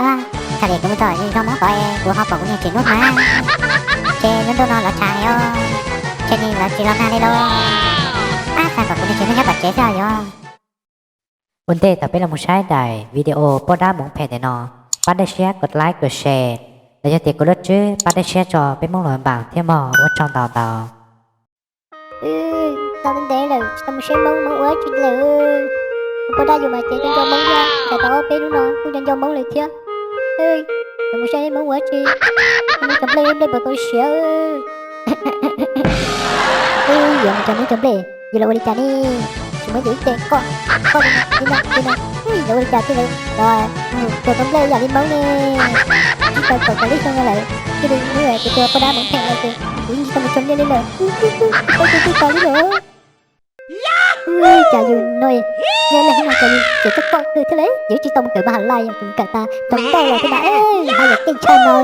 Txhaj li kuv mus txog zos Hmoob tod es kuv ho pom kuv niag tsev hnub hnav, ces lub ntuj no los tshav heev os, ces nws lawv tsis los nag li lauj. Ab, txhaj kom kuv niag tsev hnub nyob tom tsev xwb os yog. Ua ntej thaum peb los mus saib daim video poj dab Hmoob phem ntawm no, pab dej siab kom like kom share, los yog tias kuv lub tswb pab dej siab tso peb Hmoob los npaam thiab mog, ua tsaug ntau ntau. Tau ntev lawm tsis tau mus saib Hmoob, Hmoob ua tsi lawm. Poj dab yus mas ces nco nco Hmoob thiab, tau ob peb hnub no kuj nco nco Hmoob lawm thiab. Mus saib Hmoob ua tsi, Hmoob cov nplej, nplej puas tau siav. Yuav mus cov Hmoob cov nplej yus los ua li cas ne? Tsis muaj ib ce koj, koj li no li no li no, yuav ua li cas thiaj li los mus tua tau nplej yam li Hmoob ne? Tsis tau kaum tawm lub xyoo no lawm thiaj li mus tua poj dab Hmoob phem no ces kuv yeej tsis tau mus cog nplej li lawm. Tsis tau cog nplej tau li lawm. Cas yus no, yog leej no cas yus tseem coj poj kawg thiab lauj, yus tsis tau mus kawm Mha Laj, yus mus kawm tas rau ntawm los thiab na, hais lus tej tshaj no.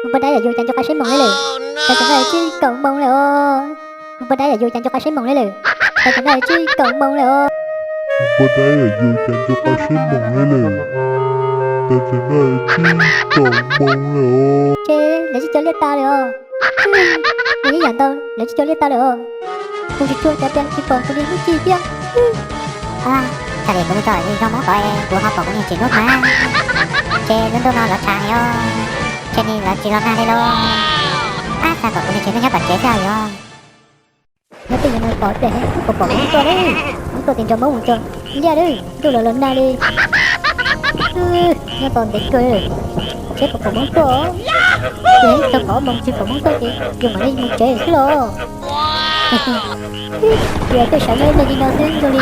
Mus poj dab yam yus cas nco qab siab moos li lawm, cas tseem noj tsis kaum moos lawm os. Mus poj dab yam yus cas nco qab siab moos li lawm, cas tseem noj tsis kaum moos lawm os. Mus poj dab yam yus cas nco qab siab moos li lawm, cas tseem noj tsis kaum moos lawm os. Ces lawv tsis cog liaj tas lawm os. Nws yeej yam ntau lawv tsis cog liaj tas lawm os. Kuv tsis tshua cav tias tsis pom kuv niag hnub ci thiab. Txhaj li kuv mus txog zos Hmoob tod es kuv ho pom kuv niag tsev hnub hnav, ces lub ntuj no los tshav heev os, ces nws lawv tsis los nag li lauj. Ab, txhaj kom kuv niag tsev hnub nyob tom tsev xwb os yog. Nyob twj ywm no pom tes heev, kuv pom pom Hmoob tuaj lawm, Hmoob tuaj tes nrog Hmoob mus cog liaj lawm, ntuj los los nag li. Nyob tos ntev kawg, seb puas pom Hmoob tuaj. Ces txog kaum ob moos tsis pom Hmoob tuaj ces yus mam li mus tsev xwb los. Yus tej sawv nyob ib leeg li no xwb zoo li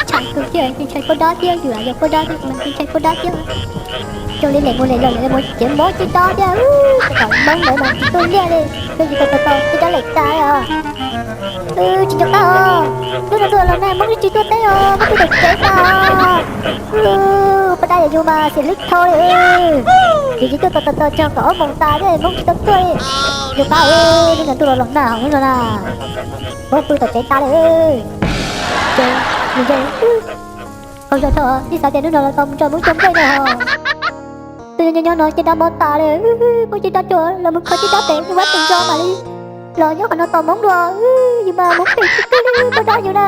tshais tus thiab, ntshai poj dab thiab, yus yog poj dab thiab mas ntshai poj dab thiab. Zoo li lem mus lem los lawv mus cev mob cij dab thiab, tsis pom Hmoob lawv mas tsis tuaj liaj li, thiaj tsis tau tau cij dab lawm tas os. Tsis nco qab os, hnub no ntuj los nag Hmoob tsis tuaj teb os, Hmoob pw tom tsev tas os. Poj dab yam yus mas xiam hlwb dhau li, ces tsis tuaj tau tau txog kaum ob moos tas thiab Hmoob tsis tau tuaj li. Yus qab, hnub no ntuj los los nag hauv no na, Hmoob pw tom tsev tas li. Ces nws nco, qaug zog dhau, tsis xav tias hnub no los tau mus nrog Hmoob cog nplej no. Twb nyob nyob no cij dab mob tas li, Hmoob cij dab tuag los mus kho cij dab pem vaj pem tsev mam li los nyob qhov no tos Hmoob dua. Yus mas Hmoob phem tsis tuaj li, poj dab yus na.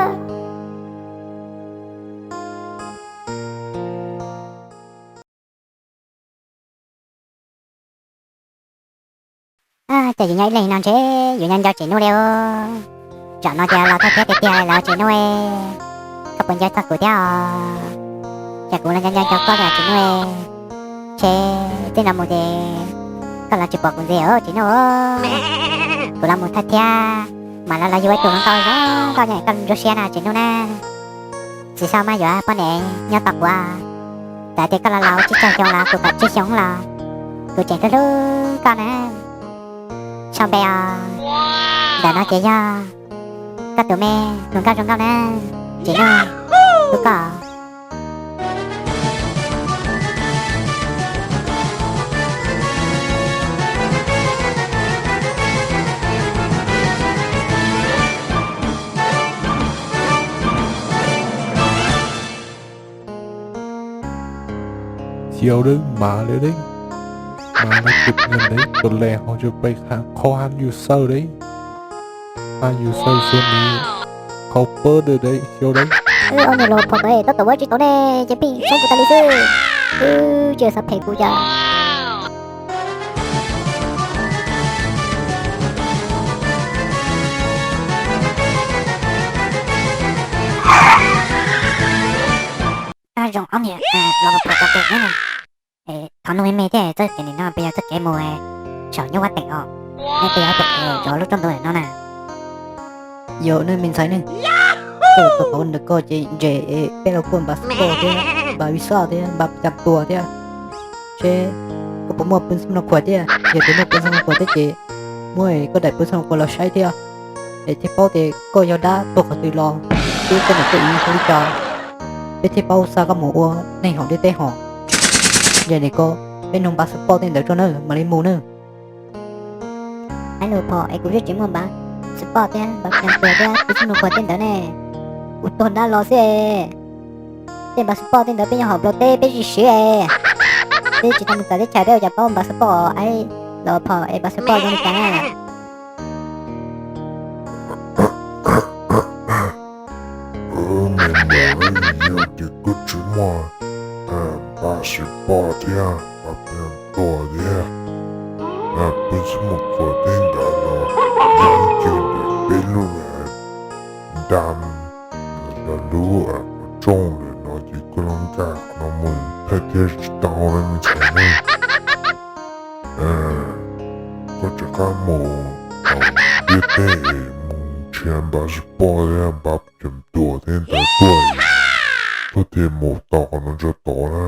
Cas yus nyob ib leeg no ntshe yus nyob nco tsev nuj li os. Tsam no ces los thaj thiab tiag tiag li lawm tsev nuj. Koj puas nco txog kuv thiab os? Cas kuv los nco nco nco koj li tsev nuj. Ntshe tej no mus ces koj los tsis pom kuv ntxiv os tsev nuj. Kuv los mus thaj thiab mas los los yug ib tug hluas nkauj zoo nkauj nyob koj ntsuab siab no tsev nuj na. Tsis xav mas yuav poj niam nyob tos kuv. Txawm tias koj los laus tsib caug xyoo los kuv kaum tsib xyoo los kuv tseem hlub hlub koj na. Sau npe os. Ntawm no ces yog koj tus me hluas nkauj zoo nkauj na, tsev nuj, hlub koj. Xyov dab mas li dab, mas li tus niag dab tus le ho tsuas pais qhov ha yus xaw dab, ha yus xaw xwb ni, qhov pab dab dab xyov dab. Ob niag los phom tod tab tom ua tsis tau ne, ces pheej saib kuv tas li xwb. Wb tsis xav phem kuv cas. Zoo ob niag los phom tod tes ne. Thov nug me me thiab, txoj kev nim no peb yog txoj kev mus saum nyuj vaj teem os, nej peb yog tus zov lub rooj ntug no na. Yog nej me ntxhais ne, koj los tau qhov ntawm koj ces ntshe peb los kuj npaj xov tooj thiab, npaj vis xaj thiab, npaj cas tuag thiab. Seb koj puas muaj pw xab no khuam thiab, yog tias muaj pw xab no khuam thiab ces muab koj daim pw xab no khuam los saib thiab, es thiaj paub tias koj yog dab tuag qhov twg los, thiab koj niam koj txiv hu li cas, peb thiaj paub xa koj mus ua neej hauv ntiaj teb hos. Yog li ko, peb nug npaj xov tooj tej ntawd rau nawb mam li mus nawb. Hais lus phom es kuv twb tsis muaj npaj xov tooj thiab, npaj cas tuag thiab, pw xab no khuam tej ntawd ne. Kuv tuag dab los xwb es. Tej npav xov poj tej ntawd peb nyob hauv Nplog teb peb tsis siv es. Peb tsis tau mus txawv teb chaws peb ua cas paub npav xov poj, aib, los phom es npav xov poj zoo li cas na. Mus mus yog tias koj tsis muaj npav xov poj thiab npav tua thiab, peb txhob mus txog tej ntawd los yog ib cag ntawm peb lub nra, lub qhov rooj lawm no ces koj los nkag qhov no mus thawj thiab tsis tau na me ntxhais ne. Koj rov qab mus ntiaj teb es mus nrhiav npav xov poj thiab npav cam tua thiab ntawd tuaj, koj thiaj mus tau qhov no tso tod na.